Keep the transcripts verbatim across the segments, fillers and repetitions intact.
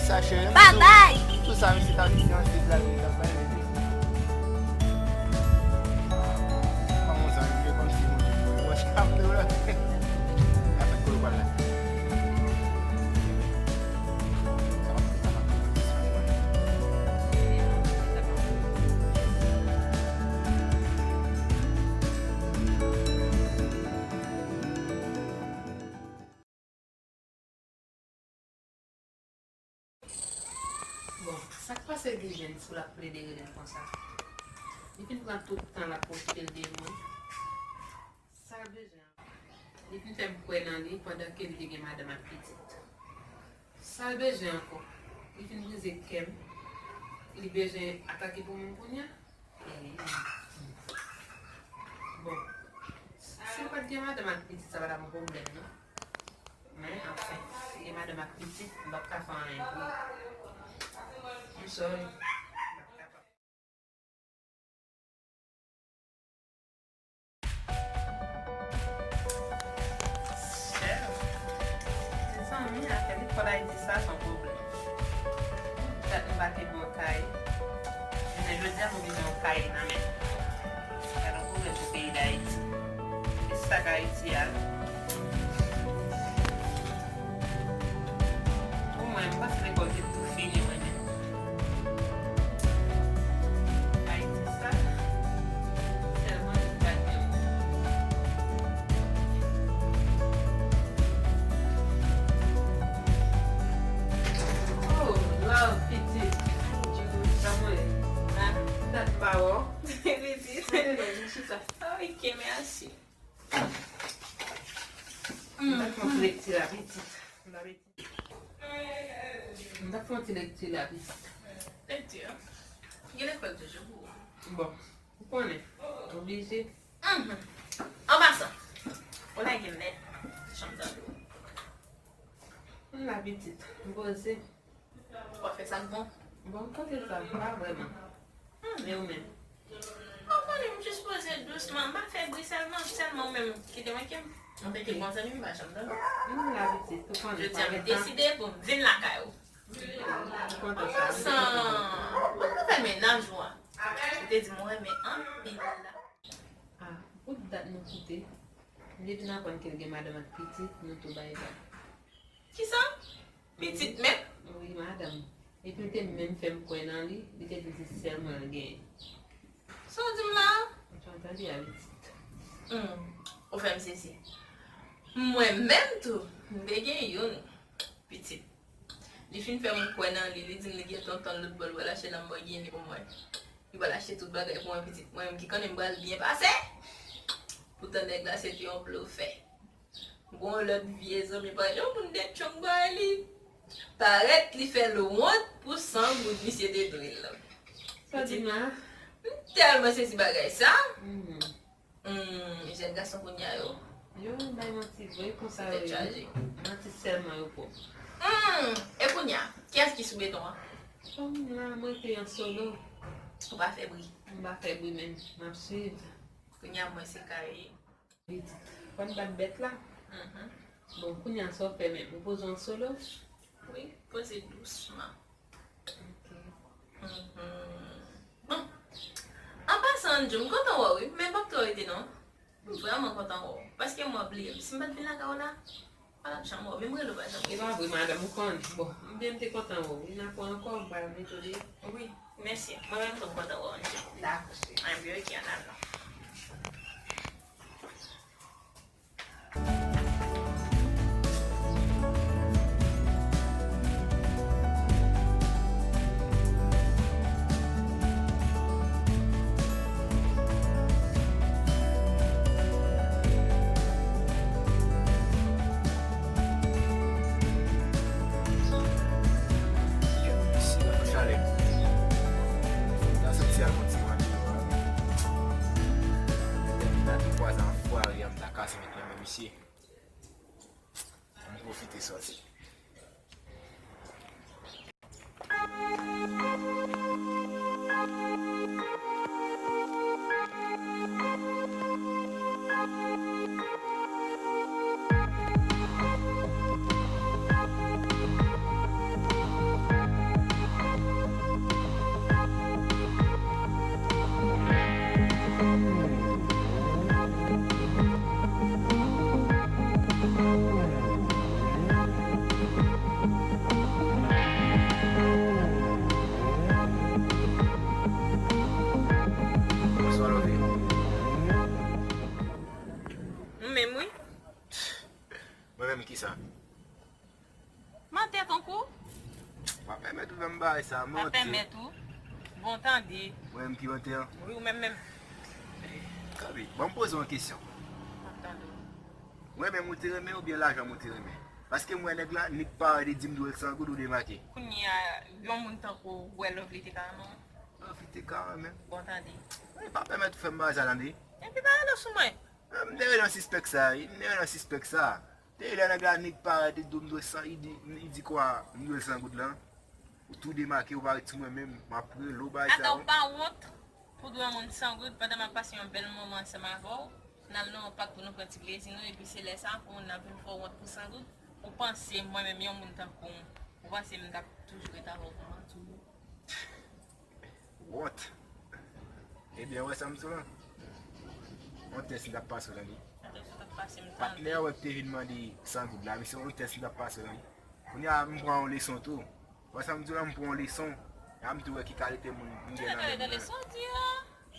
Sa chè, m tou, m tou sa, mesye, ta vin fè yon ti blag, li t ap bay, mesye. Kòman sa, m vle kòmsi moun ki wòch k ap dou la. Afè kolo pral la. Bon, sa k pase Gijens pou l ap plede rele m konsa? Li fin pran tout tan l ap pwofite l de mwen. Sa l bezwen ankò? Li fin fè m kwè nan li pandan ke li te gen madanm ak pitit. Sa l bezwen ankò? Li fin brize kè m. Li bezwen atake pou mwen kounye a? Bon, si m pa t gen madanm ak pitit, sa pa t ap yon pwoblèm, non. Men, anfen, si gen madanm ak pitit, m p ap ka fè anyen pou li. I'm sorry. M p ap kapab. Chè, mezanmi, afè lekòl Ayiti sa, se yon pwoblèm. Dat nou pa te gen yon kay. Jounen jodi a, nou bezwen yon kay nan men. Gade yon pwoblèm pou peyi Dayiti. Ki sa k Ayiti a? Pou mwen, m panse lekòl te tou fini, mwen menm. Ayiti sa, sèlman li pa gen moun. Oh, love, pitit. Djou, sa mwen. Ah, dat m pa wè w. Pitit. Ok, mèsi. M ta fè yon ti lekti la, pitit. M ta fè, m ta fè yon ti lekti la, pitit. Lekti? Gen lekòl toujou pou ou. Bon, ou konnen, oblije. Mhm. An pasan, ou lage m nèt. Janm tande w. M la, pitit, m poze. W ap fè sa k bon? Bon, kote sa? Pa vrèman. Hmm. E ou menm? Ou konnen m jis poze dousman, m pa fè bri sèlman, sèlman ou menm kite manke m. Antanke bon zanmi, m pa janm dòmi. M la, pitit, ou konnen. Jodi a, m deside pou m vin lakay ou. Ou kontan sa? An pasan, ou fè mennaj ou a. Ou te di m ou renmen anpil la. Ah, pou dat nou kite. M te vin aprann ke l gen madanm ak pitit, nou tou bay vag. Kisa? Pitit menm? Wi, madanm. Epi l te menm fè m kwè nan li, li te di se sèl mwen l genyen. Sa w di m la a? Ou tande a, pitit. Hmm, ou fè m sezi. Mwen menm tou, m te gen youn, pitit. Li fin fè m kwè nan li, li di m li gen tonton l lòt bò, l pral achte Lamborghini pou mwen. Li pral achte tout bagay pou mwen, pitit. Mwen menm ki konnen m pral byen pase. Poutan nèg la se te yon blofè. Gon lòt vye zanmi pa yon moun de Chong bay li. Parèt li fè l wont pou san goud misye te dwe l. Sa di m la? M tèlman sezi bagay sa. Mhm. Hmm, jèn gason kounye a yo. Yo bay manti vre konsa yo ye. Tèt chaje. Manti sèlman yo pwòp. Hmm, e kounye a, kiyès ki sou beton an? Kòm la, mwen te an solo. Ou pa fè bri? M pa fè bri menm. M ap swiv. Kounye a, mwen se kare. Pitit, fò n bat bèt la. Mhm. Bon, kounye a sa w fè menm? Ou poze an solo? Wi, poze dousman. Ok. Mhm. Bon, an pasan, Andrew, m kontan wè w, wi, men m p ap twò rete, non. M vrèman kontan wè w, paske m wè w bliye m. Si m pa t vin lakay ou la, pa t ap janm wè w, menm rele w pa janm rele. E pa vre, madanm, ou konnen. Bon, m byen, m te kontan wè w. Wi, n ap wè ankò, m pral mete w deyò. Wi, mèsi. Mwen menm tou, m kontan wè w, Andrew. Dakò, cheri. Ann byen, ok, ann al non. Misye nan chalè. Sa santi al konn ti manje yo a. Depi nan te kwaze anfwari an, m ta kase met nan men misye. Ann pwofite sòti. Menm ki sa? Mantè tankou? Pa pèmèt ou fè m bagay sa, mantè. Pa pèmèt ou. Bon, tande. Mwen menm ki mantè an? Wi, ou menm menm. Kanpe, ban m poze w yon kesyon. M ap tande w. Mwen menm ou te renmen oubyen lajan m ou te renmen? Paske m wè nèg la, nik parèt li di m dwe l san goud ou demake. Kounye a, yon moun tankou w wè love li te ka renmen w? Love li te ka renmen m. Bon, tande. Wi, pa pèmèt ou fè m bagay sa, tande. Epi pa rele w sou mwen. M te rele w sispèk sa, wi. M te rele w sispèk sa. Te lè nèg la nik parèt, li di w m dwe san, li di, li di kwa, m dwe l san goud lan. Ou tou demake, ou pa ret sou mwen menm, m ap rele w bagay sa yo. Atò, ou pa wont pou dwe yon moun san goud pandan m ap pase yon bèl moman ansanm avè w? N al nan yon pak pou nou pran ti plezi nou, epi se lè sa pou moun nan vin fè w wont pou san goud? Ou panse mwen menm yon moun tankou w, ou panse m t ap toujou ret avè w pou manti w? Wont. Ebyen, wè sa m di w lan? Yon tès m t ap pase w, tande. Yon tès ou t ap pase m, tande. Patnè w wè k te vin mande san goud la, men se yon tès m t ap pase w, tande. Kounye a, m pran yon leson tou. Wè sa m di w lan, m pran yon leson. E a m tou wè ki kalite moun m gen nan menm nan. Leson di a?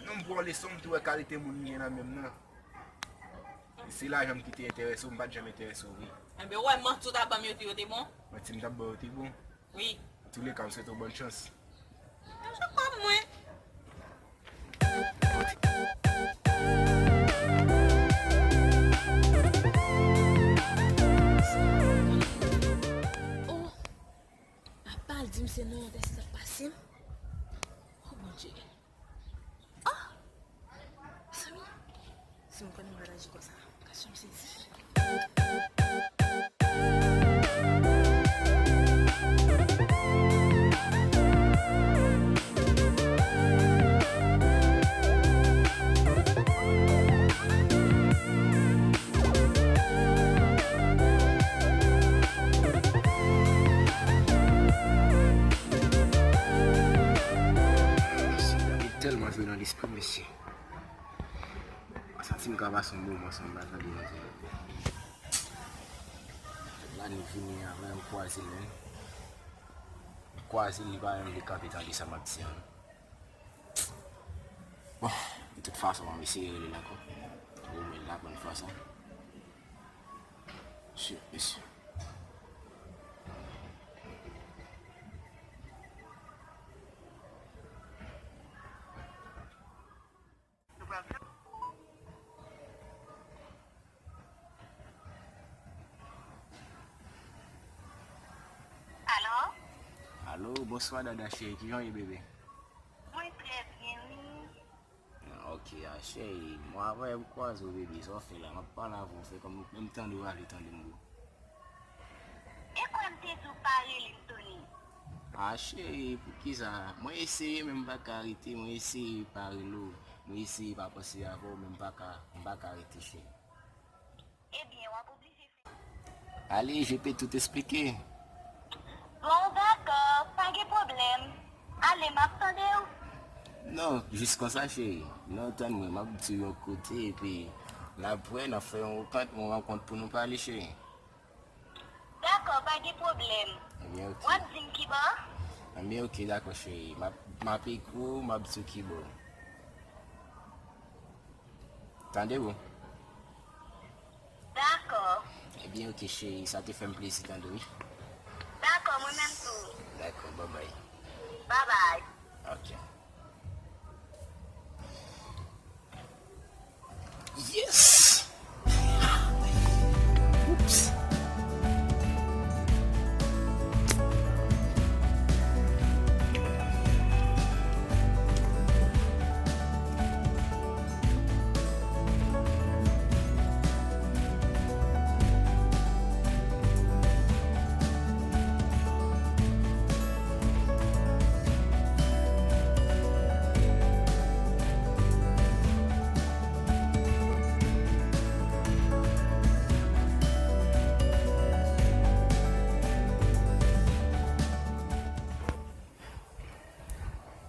Non, m pran yon leson, m tou wè kalite moun m gen nan menm nan. E se lajan m ki te enterese w, m pa t janm enterese w vre. Enben, w wè manti w t ap ban m yo tou, yo te bon? Manti m t ap ba w yo te bon? Wi. Antouleka, m swete w bòn chans. Manje kòb mwen. Oh, apa l di m se nan yon tès l ap pase m? Oh, Bondye. Ah! Mezanmi, si m konnen m pral aji konsa, m ka janm sezi. Mesye, David tèlman jwe nan lespri m, mesye. Mwen santi m ka pase yon moman ansanm avè l, tande, tande. La nou vini avè l, m kwaze l, wi. M kwaze l, li pa menm vle kanpe tande sa m ap di an. Bon, de tout fason, m ap eseye rele l ankò. Ou mwen la, bòn fason. Mesye, mesye. Alo? Alo, bonswa, Dada cheri, kijan w ye, bebe? Mwen trè byen, wi. Ah, ok, ah, cheri, mwen avè m kwaze w, bebe, sa w fè la? M ap pale avè w, fè kòm menm tande w ale tande m, bro. E kwè m te di w pa rele m, Tony. Ah, cheri, poukisa? Mwen eseye, men m pa ka rete, mwen eseye pa rele w, mwen eseye pa panse avè w, men m pa ka, m pa ka rete, cheri. Ebyen, w ap oblije fè. Ale, je peux tout expliquer. Bon, dakò, pa gen pwoblèm. Ale, m ap tande w. Non, jis konsa, cheri. Non, tann mwen, m ap di w yon kote, epi n ap wè, n ap fè yon rankont, yon rankont pou nou pale, cheri. Dakò, pa gen pwoblèm. Ebyen, ok. W ap di m kibò? Ebyen, ok, dakò, cheri. M ap, m ap ekri w, m ap di w kibò. Tande w? Dakò. Ebyen, ok, cheri, sa te fè m plezi tande w, wi. Dakò, mwen menm tou. Dakò, babay. Babay. Ok. Yes! Oops!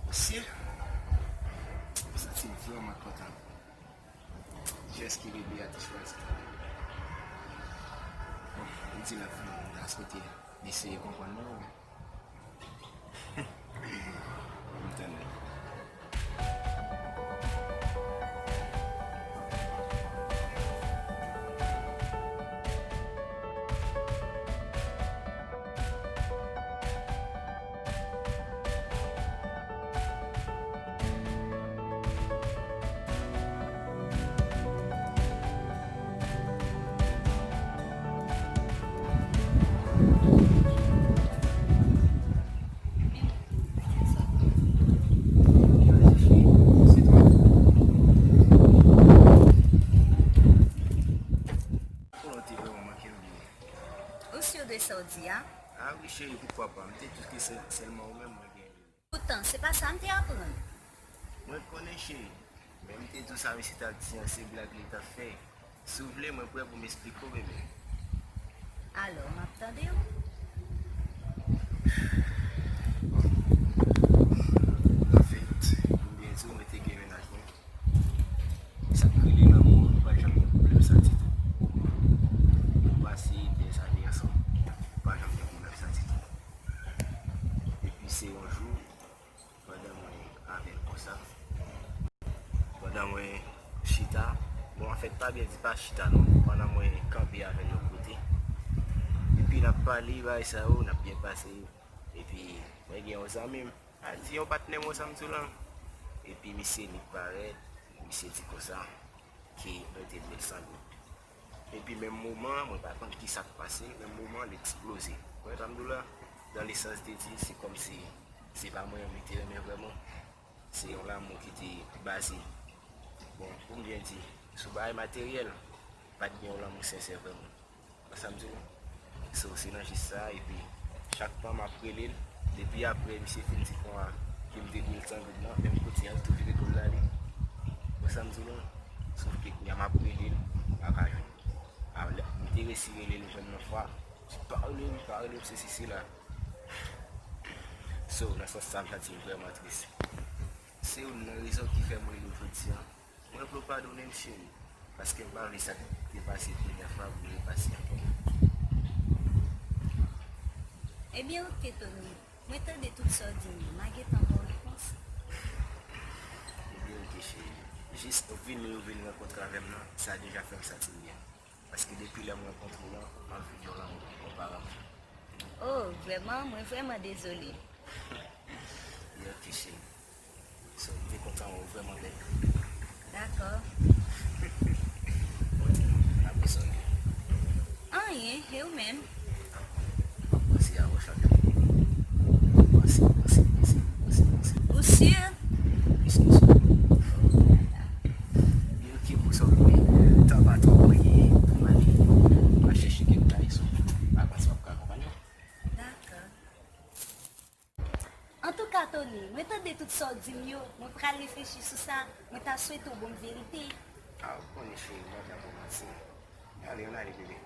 Mesye, mwen santi m vrèman kontan. Jès ke bebe a te chwazi. Bon, li di l ap vini, m ta swete li eseye konprann mwen, wi. M tande. Ou si de sa w di a? Ah wi, cheri, poukwa pa? M te di w ke se sèlman ou menm mwen gen. Poutan, se pa sa m te aprann. Mwen konnen, cheri, men m te di w sa misye t ap di an, se blag li t ap fè. Si w vle, mwen prè pou m esplike w, bebe. Alò, m ap tande w. Anfèt, pou m byen di w, mwen te gen mennaj mwen. Sa k rele lanmou an, nou pa t janm gen pwoblèm sa ditou. Nou pase dèzane ansanm, nou pa janm gen pwoblèm sa ditou. Epi se yon jou, pandan mwen avè l konsa, pandan mwen chita, bon, anfèt, pa byen di pa chita non, pandan mwen kanpe avè l yon kote, epi n ap pale bagay sa yo, n ap byen pase, epi mwen gen yon zanmi m, a di yon patnè mwen, sa m di w lan, epi misye nik parèt, misye di konsa ke mwen te dwe l san goud. Epi menm moman an, mwen pa konn ki sa k pase, menm moman an, l eksploze. Ou wè sa m di w la? Dans le sens de dire, se kòmsi se pa mwen menm li te renmen vrèman. Se yon lanmou ki te baze. Bon, pou m byen di, sou bagay materyèl, pa t gen yon lanmou sensè vrèman. Wè sa m di w? So, se nan jis sa, epi chak tan m ap rele l, depi apre misye fin di konsa ke m te dwe l san goud lan, menm kote an, l tou vire do l l ale. Wè sa m di w lan? Sof ke kounye a m ap rele l, m pa ka jwenn li. A, lè m te resi rele l yon lòt fwa, m di, "Pa rele m, pa rele m, sesi, sela." So, nan sans sa, m santi m vrèman tris. Se youn nan rezon ki fè m rele w jodi a. Mwen vle w padone m, cheri, paske m pa vle sa k te pase premyè fwa pou repase ankò. Ebyen, oke, Tony. Mwen tande tout sa w di m yo. M a gentan ba w repons. Ebyen, oke, cheri. Jis vini ou vin rankontre avè m nan, sa deja fè m santi m byen. Paske depi lè m rankontre w lan, m ap viv yon lanmou ki pa parèy. Oh, vrèman, mwen vrèman dezole. Ebyen, oke, cheri. So, m te kontan wè w vrèman bèl. Dakò. Bon, n ap bezwen. Anyen, e ou menm? M ap panse a wè w chak jou. Panse, panse, panse, panse, panse. Ou si? Plis ke si. Ebyen, oke, pou sa w vle. Tan pa twòp, mwen gen pou m ale. M al chèche kèk bagay, so, m pa panse w ap ka akonpanye w. Dakò. Antouka, Tony, mwen tande tout sa w di m yo, mwen pral reflechi sou sa, mwen ta swete w ban m verite. A, ou konnen, cheri, m pa ka ba w manti. Ale, ann ale, bebe.